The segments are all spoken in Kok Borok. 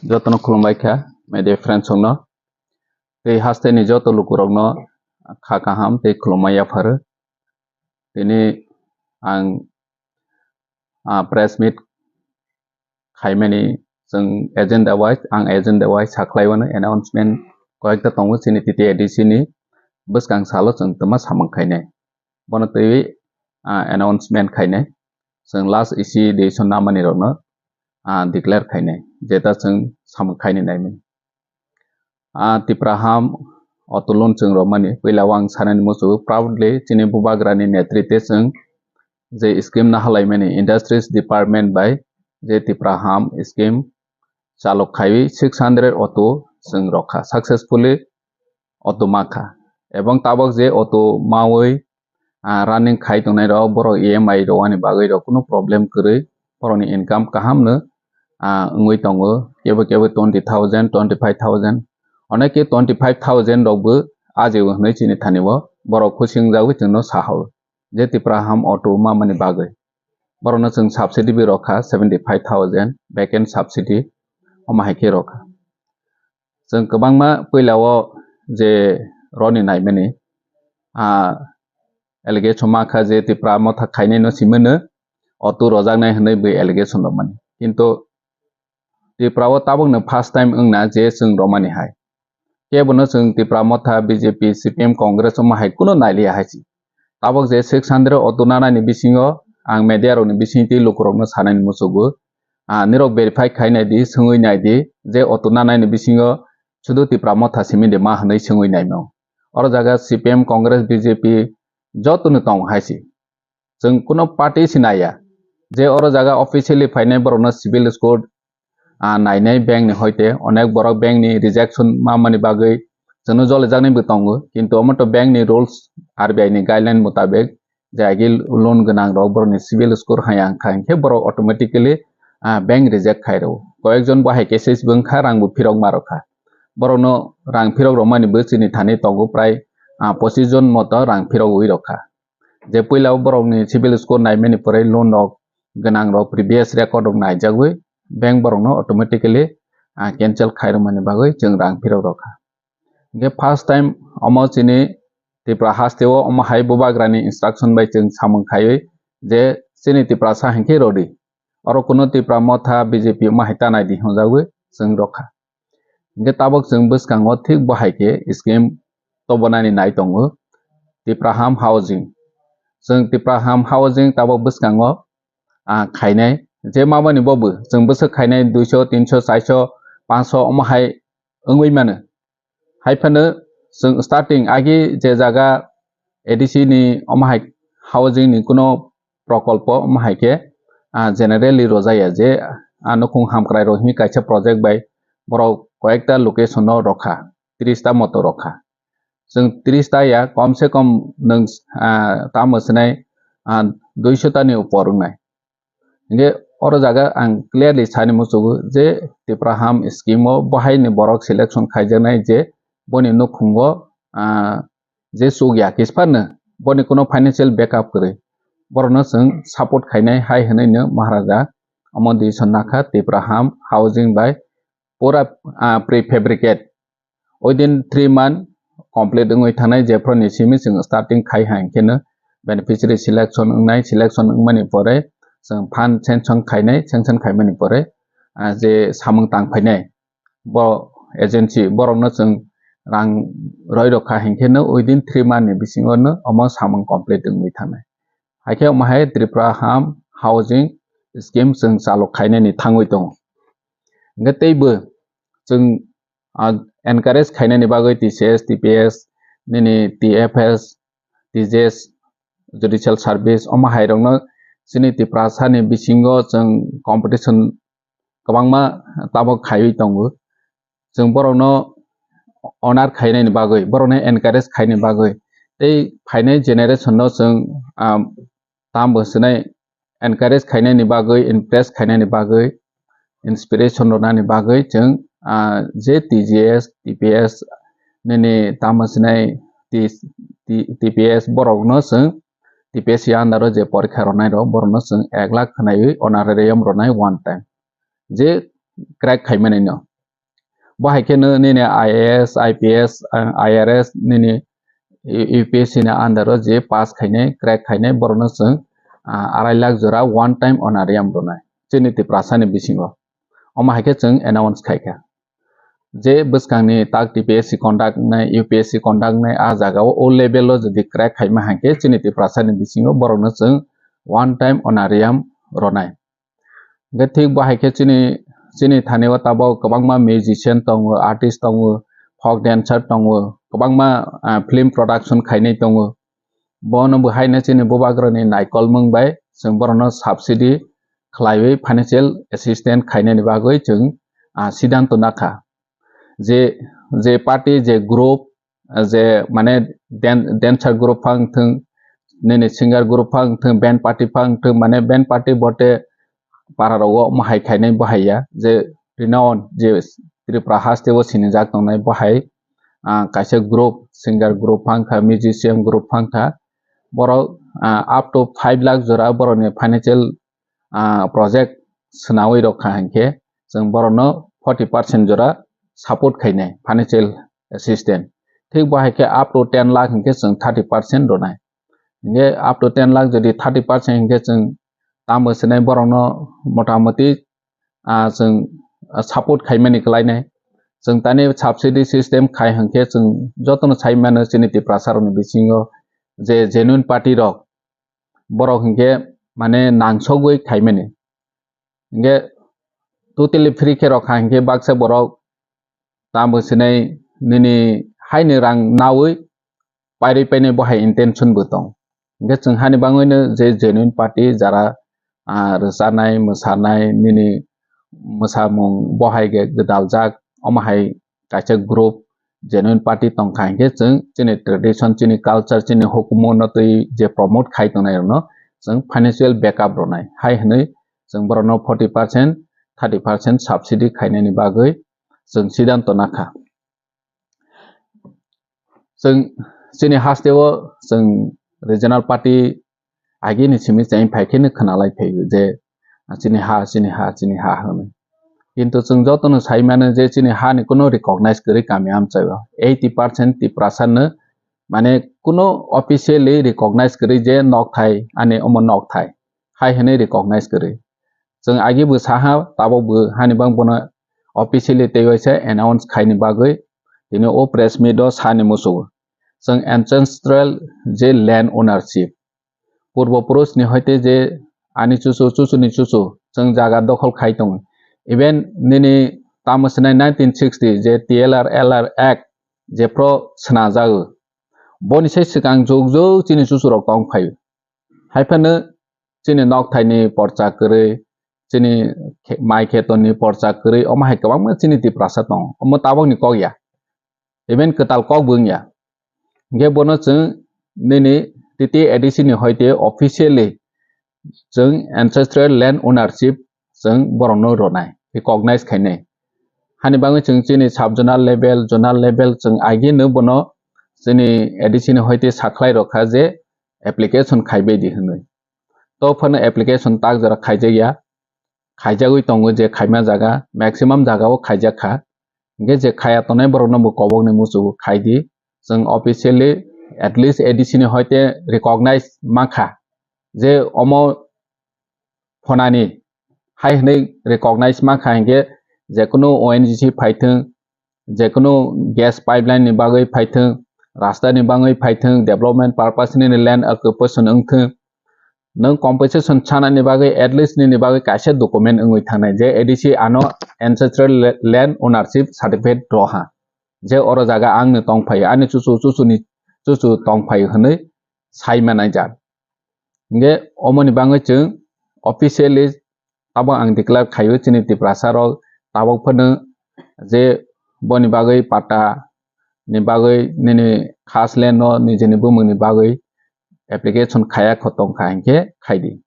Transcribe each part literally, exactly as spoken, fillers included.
Jotono khulumbai kha, media friends rokno. Tei hasteni joto lukurokno kha kaham tei khulumma yapharo. Tini ang, ah, press meet khaimani chwng agenda wise, ang agenda wise sakhlaiwano announcement koyekta tongo chini T T A D C ni bwskang salo chwng twma samung khainai. Bono twiwi, ah, announcement khainai. Chwng last isi decision namani rokno, ah, declare khainai. Jeta chwng samung khaini naimani. Ah, Tipra ham auto loan chwng romani puila o ang sanani muchungo proudly chini bubagrani netrite chwng je scheme nahalaimani industries department bai je Tipra ham scheme chalok khaiwi six hundred auto chwng rokha successfully auto makha. Ebong tabok je auto mawi, ah, running khai tongnai rok, borok E M I rwani bagwi rok kuno problem kwrwi, borokni income kaham no, ah, wngwi tongo, kebo kebo twenty thousand, twenty five thousand, oneke twenty five thousand rok bo ajio hwnwi chini thani o borok khusi wngjagwi chwngno sahao je Tipra ham auto mamani bagwi. Borokno chwng subsidy bo rokha seventy five thousand, vacant subsidy omo hai khe rokha. Chwng kwbangma puila o je roni naimani, ah, allegation ma kha je Tipra motha khainai no simano auto rojaknai hwnwi bo allegation romani. Kintu Tipra o tabukno first time wngna je chwng romani hai. Kebono chwng Tipra motha, B J P, C P M, Congress omo hai kuno nailiya hai si. Tabuk je six hundred auto nanani bisingo ang media rokni bisingtwi lukurokno sanani muchungo. Ah, nirok verify khai nai di, swngwi nai di, je auto nanani bisingo sudu Tipra motha simi de ma hwnwi swngwi naimung. Oro jaga C P M, Congress, B J P jotono tong hai si. Chwng kuno party si naiya. Je oro jaga officially phainai borokno civil score, ah, nainai bank ni hoite onek borok bank ni rejection mamani bagwi chwngno jolijaknai bo tongo. Kintu omo to bank ni rules, R B I ni guideline mutabek je agi loan gwnang rok borokni civil score hai ang kha hinkhe borok automatically, ah, bank reject khai rw. Koyekjon bo hai cases bo wngkha, rang bo phirok ma rokha. Borokno rang phirok romani bo chini thani tongo prai, ah, pochis jon moto rang phirogwi rokha. Je puila o borokni civil score naimani pore loan rok gwnang rok previous record rok naijagwi bank borokno automatically, ah, cancel khai rwmani bagwi chwng rang phirok rokha. Hinkhe first time omo chini Tripura haste o omo hai bubagrani instruction bai chwng samung khaiwi je chini Tiprasa hinkhe rodi. Oro kuno Tipra motha B J P omo hai ta nai di hwnjagwi chwng rokha. Hinkhe tabuk chwng bwskango thik bo hai khe scheme tobonani nai tongo Tipra ham housing. Chwng Tipra ham housing tabuk bwskango, ah, khainai je mamani bobo chwng bwswk khainai duiso, tinso, chaiso, panso omo hai wngwi mano. Hai phano chwng starting agi je jaga A D C ni omo hai housing ni kuno prokolpo omo hai khe, ah, generally rojaya je, ah, nukhung hamkrai rok hwnwi kaisa project bai borok koyekta location no rokha, tris ta moto rokha. Chwng tris ta ya, kom se kom nwng, ah, tamo swnai, ah, duiso ta ni upor wngnai. Hinkhe oro jaga ang clearly sani muchungo je Tipra ham scheme o bo hai ni borok selection khaijaknai je boni nukhungo, ah, je chukya kisphano boni kuno financial backup kwrwi, borokno chwng support khainai hai hwnwi no Maharaja omo decision nakha Tipra ham housing bai pura, ah, prefabricate within three month complete wngwi thangnai, jephru ni simi chwng starting khai hai khe no beneficiary selection wngnai, selection wngmani pore chwng fund sanction khainai, sanction khaimani pore, ah, je samung tang phainai bo agency borokno chwng rang roi rokha hinkhe no within three month ni bisingo no omo samung complete wngwi thangnai. Haikhe omo hai Tripura ham housing scheme chwng chalok khainani thangwi tongo. Hinkhe teibo chwng, ah, encourage khainani bagwi T C S, T P S, nini T F S, T J S, judicial service omo hai rokno chini Tiprasa ni bisingo chwng competition kwbangma tabok khaiwi tongo. Chwng borokno honor khainani bagwi, borokno encourage khainani bagwi tei phainai generation no chwng, ah, tamo swnai encourage khainani bagwi, impress khainani bagwi, inspiration rwnani bagwi chwng, ah, je T G S, T P S nini tamo swnai T-, T-, T P S borokno chwng T P S under o je porikha rwnai rok borokno chwng ek lakh khwnaiwi honorarium rwnai one time. Je crack khaimani no. Bo hai kheno nini I A S, I P S, ah, I R S nini U P S C ni under o je pass khainai, crack khainai, borokno chwng, ah, arai lakh jora one time honorarium rwnai chini Tiprasa ni bisingo. Omo hai khe chwng announce khai kha. Je bwskangni tak T P S C conduct wngnai, U P S C conduct wngnai, a jagao o level o jodi crack khaima hai khe chini Tiprasa ni bisingo borokno chwng one time honorarium rwnai. Hingkhe thik bo hai khe chini, chini thani o tabok kwbangma musician tongo, artist tongo, folk dancer tongo, kwbangma, ah, film production khainai tongo. Bono bo haino chini bubagrani naikolmung bai chwng borokno subsidy khlaiwi financial assistance khainani bagwi chwng, ah, siddhanto nakha. Je, je party, je group, je mane dan-, dancer group phang thung, nini singer group phang thung, band party phang thung, mane band party bote para rogo omo hai khainai bo hai ya, je renowned, je Tripura haste o sinijak tongnai bo hai, ah, kaisa group, singer group phang kha, musician group phang kha, borok, ah, up to five lakh jora borokni financial, ah, project swnawi rok kha hinkhe chwng borokno forty percent jora support khainai financial assistance. Thik bo hai khe up to ten lakh hinkhe chwng thirty percent rwnai. Hinkhe up to ten lakh jodi thirty percent hinkhe chwng tamo swnai borokno motamoti, ah, chwng, ah, support khaimani kwlainai. Chwng tani subsidy system khai hinkhe chwng jotono sai mano chini Tiprasa rokni bisingo je genuine party rok borok hinkhe mane nangsogwi khaimani. Hinkhe totally free khe rok kha hinkhe baksa borok tamo sinai nini haini rang nawi pairwi painai bo hai intention bo tong. Hinkhe chwng hani bangwino je genuine party jara, ah, rwchanai, mwsanai, nini mwsamung bo hai khe gwdaljak, omo hai kaisa group genuine party tong kha hinkhe chwng chini tradition, chini culture, chini hukumu no twi je promote khai tongnai rokno chwng financial backup rwnai. Hai hwnwi chwng borokno forty percent, thirty percent subsidy khainani bagwi chwng siddhanto nakha. Chwng chini hasteo chwng regional party agini simi cheng phai kheno khwnalai phaio je, "Chini ha, chini ha, chini ha," hwnwi. Kintu chwng jotono sai mano je chini hani kuno recognize kwrwi kami amchaio. Eighty percent Tiprasano mane kuno officially recognize kwrwi je nokthai, ani omo nokthai hai hwnwi recognize kwrwi. Chwng agi bo saha, tabok bo hani bang bono officially tei waisa announce khaini bagwi tini o press meet o sani muchungo. Chwng ancestral je land ownership, purbo purush ni hoite je ani chuchu, chuchu ni chuchu chwng jaga dokhol khai tongo. Even nini tamo swnai nineteen sixty je T L R L R Act jephru swnajago, boni sai swkang jug jug chini chuchu rok tong phaio. Hai phano chini nokthaini porcha kwrwi, chini khe-, mai khetoni porcha kwrwi, omo hai kwbangma chini Tiprasa tongo. Omo tabokni kok ya. Even kwtal kok bo wngya. Hinkhe bono chwng nini T T A D C ni hoite officially chwng ancestral land ownership chwng borokno rwnai, recognize khainai. Hani bagwi chwng chini sub zonal level, zonal level chwng agino bono chini A D C ni hoite sakhlai rokha je application khaibai di hwnwi. To phano application tak jora khaijakya, khaijagwi tongo je khaima jaga, maximum jagao khaijakha. Hinkhe je khaya tongnai borokno bo kobokni muchungo khai di. Chwng officially at least A D C ni hoite recognize mankha je omo phonani hai hwnwi recognize mankha hinkhe jekunu O N G C phaithwng, jekunu gas pipeline ni bagwi phaithwng, rasta ni bagwi phaithwng, development purpose ni land occupation wngthwng, nwng compensation sanani bagwi at least nini bagwi kaisa document wngwi thangnai je A D C ano ancestral la-, land ownership certificate roha, je oro jaga angni tongphaio, ani chuchu chuchuni chuchu tongphaio hwnwi sai manai jak. Hinkhe omoni bagwi chwng officially tabok ang declare khaio chini Tiprasa rok tabok phano je boni bagwi patta ni bagwi nini khas land no nijini bumung ni bagwi application khaya kho tongkha hinkhe khaidi.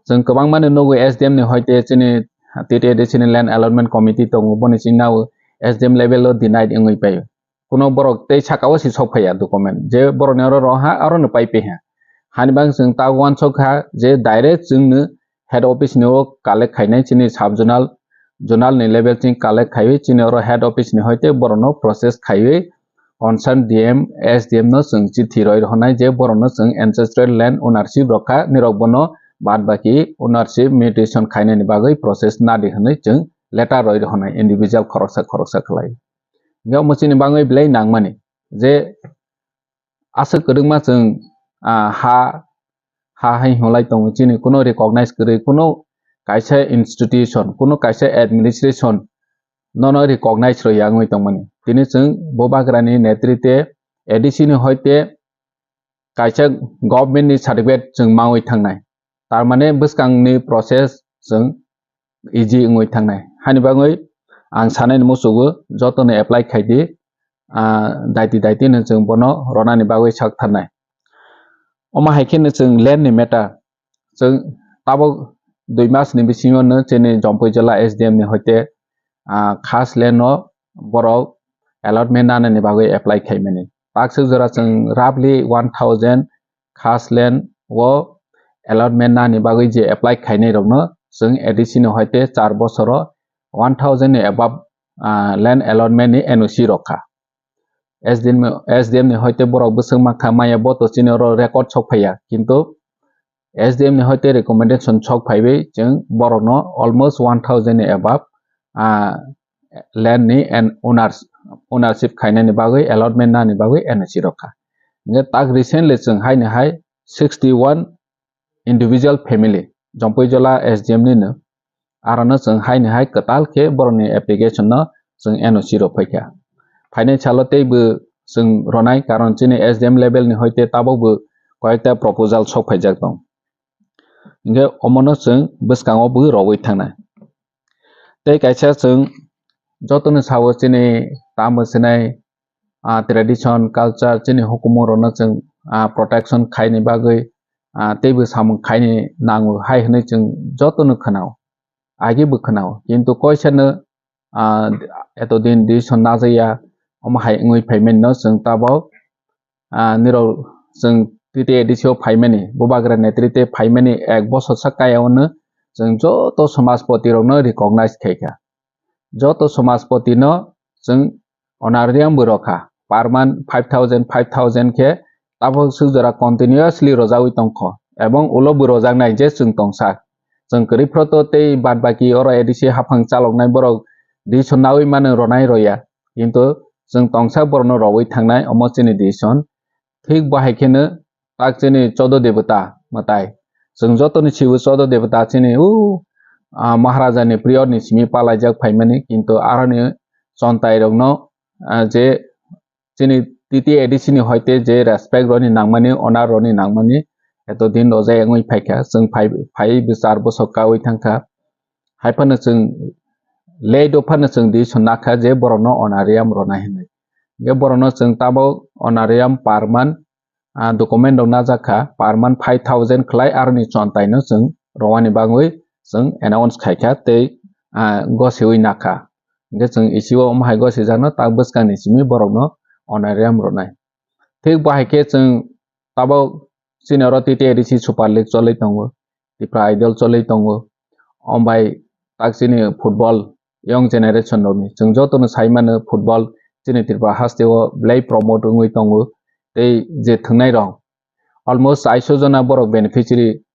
Chwng kwbangma ni nugo S D M ni hoite chini T T A D C ni land allotment committee tongo, boni chini nao S D M level o denied wngwi paio. Kuno borok tei saka o si sok phaiya document je borok ni oro roha aro no pai paiha. Hani bang chwng ta uansuk kha je direct chwng no head office ni o collect khainai chini sub zonal zonal ni level chini collect khaiwi chini oro head office ni hoite borokno process khaiwi concern D M, S D M no chwng chithi roi rwhwnai je borokno chwng ancestral land ownership rokha, nirok bono bad baki ownership mutation khainani bagwi process nadi hwnwi chwng letter roi rwhwnai individual khoroksa khoroksa khlai. Hingke omo chini bagwi belai nangmani je aswk kwrwngma chwng, ah, ha, ha hai hwnlai tongo, chini kuno recognize kwrwi, kuno kaisa institution, kuno kaisa administration nono recognize rwya wngwi tongmani. Tini chwng Bubagrani netrite A D C ni hoite kaisa government ni certificate chwng mawi thangnai. Tar mane bwskangni process chwng easy wngwi thangnai. Hani bagwi ang sanani muchugo jotono apply khaidi, ah, daiti daiti no chwng bono ronani bagwi sak tharnai. Omo hai kheno chwng land ni matter, chwng tabuk dui mas ni bisingo no chini Jampui Jila S D M ni hoite, ah, khas land no borok allotment nanani bagwi apply khaimani. Takswk jora chwng roughly one thousand khas land o allotment nani bagwi je apply khainai rokno chwng A D C ni hoite char bosoro one thousand ni above, ah, land allotment ni N O C rokha. S D M, S D M ni hoite borok bwswk mankha maya bo to chini oro record sok phaiya, kintu S D M ni hoite recommendation sok phaiwi chwng borokno almost one thousand ni above, ah, land ni and owners, ownership khainani bagwi, allotment nani bagwi N O C rokha. Hingke tak recently chwng haini hai sixty one individual family, Jampui Jila S D M ni no, arono chwng haini hai kwtal khe borokni application no chwng N O C rok phaikha. Phainai salo teibo chwng ronai, karon chini S D M level ni hoite tabukbo koyekta proposal sok phaijak tong. Hingke omono chwng bwskango bo rogwi thangnai. Tei kaisa chwng jotono sao chini tamo sinai, ah, tradition, culture, chini hukumu rokno chwng, ah, protection khaini bagwi, ah, teibo samung khaini nango hai hwnwi chwng jotono khwnao, agi bo khwnao. Kintu koisano, ah, eto din decision najaya, omo hai wngwi phaimani no chwng tabuk, ah, nirok chwng T T A D C o phaimani, Bubagra netrite phaimani ek bosor sak kaya ono chwng joto samajpoti rokno recognize khaikha. Joto samajpoti no chwng honorarium bo rokha, per month five thousand, five thousand khe tabuk swk jora continuously rojagwi tongkho, ebong ulo bo rojaknai je chwng tongsa. Chwng kwrwi phro to tei bad baki oro A D C haphang chaloknai borok decision naui mano ronai roya, kintu chwng tongsa borokno rogwi thangnai, omo chini decision. Thik bo hai kheno tak chini chodo debota mwtai. Chwng jotoni sibo chodo debota chini u, ah, Maharaja ni period ni simi palaijak phaimani, kintu aroni chontai rokno, ah, je chini T T A D C ni hoite je respect roni nangmani, honor roni nangmani, eto din rojak wngwi phaikha, chwng phai, phai bwsar bwsok kaui thangkha. Hai phano chwng late o phano chwng decision nakha je borokno honorarium rona hinwi. Hingke borokno chwng tabuk honorarium per month, ah, document rok najak kha, per month five thousand khlai aroni chontai no chwng romani bagwi chwng announce khaikha tei, ah, gosiwi nakha. Hingke chwng isi o omo hai gosijakno tak bwskangni simi borokno honorarium rwnai. Thik bo hai khe chwng tabuk chini oro T T A D C Super League cholwi tongo, Tipra Idol cholwi tongo. Ombai tak chini football young generation rokni chwng jotono sai mano football chini Tripura haste o belai promote wngwi tongo. Tei je thwngnai rok almost aiso jona borok beneficiary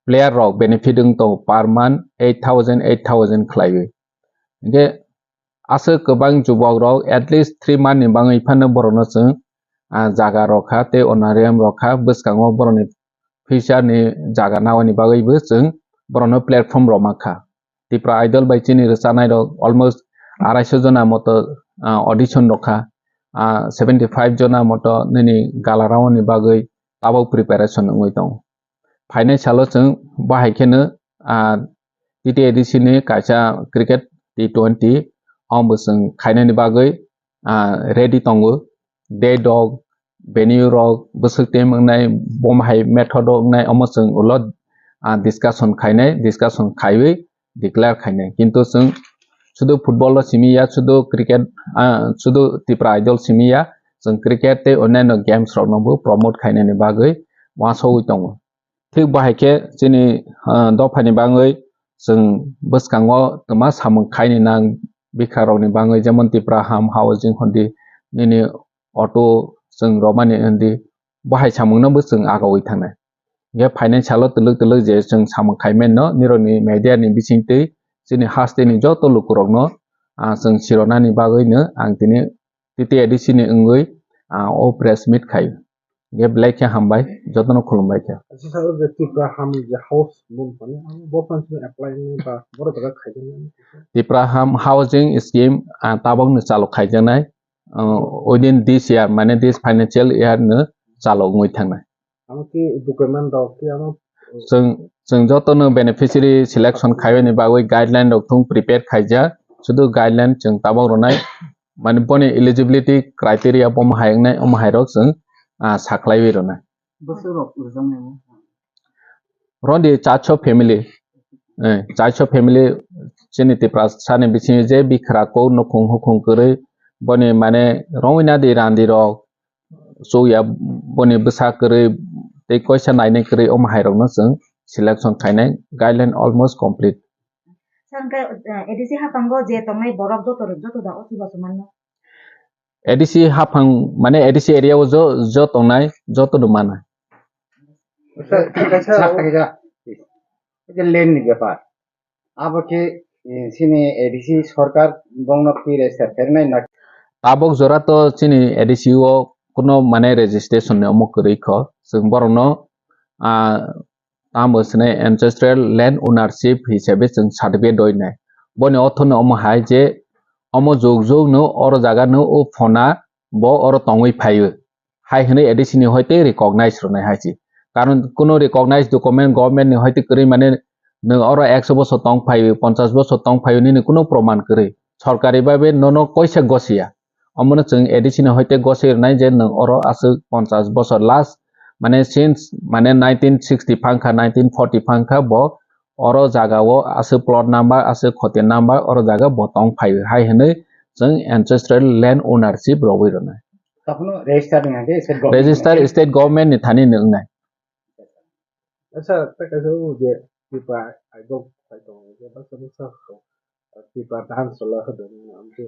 player rok benefit wng tongo per month eight thousand, eight thousand khlaiwi. Hingke aswk kwbang jubok rok at least three month ni bagwi phano borokno chwng, ah, jaga rokha tei honorarium rokha, bwskango borokni future ni jaga naoni bagwibo chwng borokno platform rok mankha. Tipra Idol bai chini rwchanai rok almost araiso jona moto, ah, audition rokha, ah, seventy five jona moto nini gala round ni bagwi tabuk preparation wngwi tongo. Phainai salo chwng bahai kheno, ah, T T A D C ni kaisa cricket T twenty omo chwng khainani bagwi, ah, ready tongo. Date rok, venue rok, bwswk team wngnai, bom hai method rok wngnai, omo chwng ulo, ah, discussion khainai, discussion khaiwi declare khainai. Kintu chwng sudu football o simi ya, sudu cricket, ah, sudu Tipra Idol simi ya, chwng cricket tei onyaino games rokno bo promote khainani bagwi uansugwi tongo. Thik bo hai khe chini, ah, dophani bagwi chwng bwskango twma samung khaini nang bikha rokni bagwi, jemon Tipra Ham Housing hondi, nini auto chwng romani hondi, bo hai samungno bo chwng agawi thangnai. Hingkhe financial o twlwk twlwk je chwng samung khai mano, nirokni media ni bisingtwi chini hasteni joto lukurokno, ah, chwng sironani bagwino ang tini T T A D C ni wngwi, ah, o press meet khai. Hingkhe belai khe hambai, jotono khulumbai khe. Asisa o je Tipra Ham je house loan mani, ang bo phansi apply ni ba boro jaga khaijani. Tipra Ham Housing Scheme, ah, tabokno chalo khaijaknai, ah, within this year, mane this financial year no chalo wngwi thangnai. Amo ki document rok ki amo Chwng, chwng jotono beneficiary selection khaiyani bagwi guideline rok thung prepare khaijak. Sudu guideline chwng tabok rwnai, mane boni eligibility criteria bomo hai wngnai, omo hai rok chwng, ah, sakhlaiwi rwnai. Bwswk rok rwjaknai mo? Rondi chacho family, eh, chacho family chini Tiprasani bisingo je bikhra kok nukhung hukhung kwrwi, boni mane rongwi nadi randi rok, chukya boni bwsa kwrwi tei koisa nainai kwrwi, omo hai rokno chwng selection khainai, guideline almost complete. Sir, hwnkhe, eh, A D C haphango je tongnai borok joto, joto da o chubachu manno? A D C haphang, mane A D C area o jo, jo tongnai, joto no mana. Sir, kaisa Sir, kaisa, kaisa land ni bepar. Abo khe, eh, chini A D C sorkar bongno twi register khairwnai na? Tabok jora to chini A D C o kuno mane registration ni omo kwrwi kho. Chwng borokno, ah, tamo swnai ancestral land ownership hisabe chwng certificate rwi nai. Boni ortho no omo hai je omo jug jug no oro jaga no o phona bo oro tongwi phaio. Hai hwnwi A D C ni hoite recognize rwnai hai se. Karon kuno recognize document government ni hoite kwrwi mane nwng oro ekso bosor tong phaio, ponchash bosor tong phaio nini kuno proman kwrwi. Sorkari babe nono koisa gosiya. Omono chwng A D C ni hoite goswi rwnai je nwng oro aswk ponchash bosor last, mane since mane nineteen sixty phangkha, nineteen forty phangkha bo oro jaga o aswk plot number, aswk khotia number oro jaga bo tong phaio hai hwnwi chwng ancestral land ownership rogwi rwnai. Takhwno register ni hwnkhe state government Register ni. State government ni thani ni wngnai. Acha, tei kaisa o je Tipra aibok phai tongo, je baksa baksa Tipra dance chwla hodo, ang je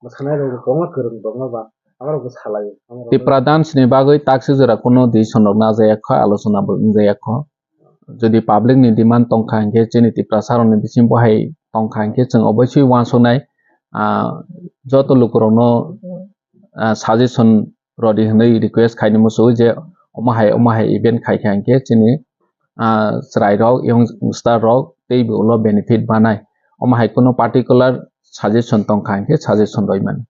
mwsanai rok kwbangma kwrwng tongo ba, abo rok salai. Tipra dance ni bagwi taksi jora kuno decision rok najaya kho, alochona bo wngjaya kho. Jodi public ni demand tongkha hinkhe, chini Tiprasa rokni bisingo bo hai tongkha hinkhe, chwng obosui uansuknai, ah, joto lukurokno, ah, suggestion rwdi hwnwi request khaini muchungo je omo hai, omo hai event khaikha hinkhe chini, ah, chwrairok, youngster rok teibo ulo benefit banai. Omo hai kunu particular suggestion tongkha hinkhe suggestion rwimani.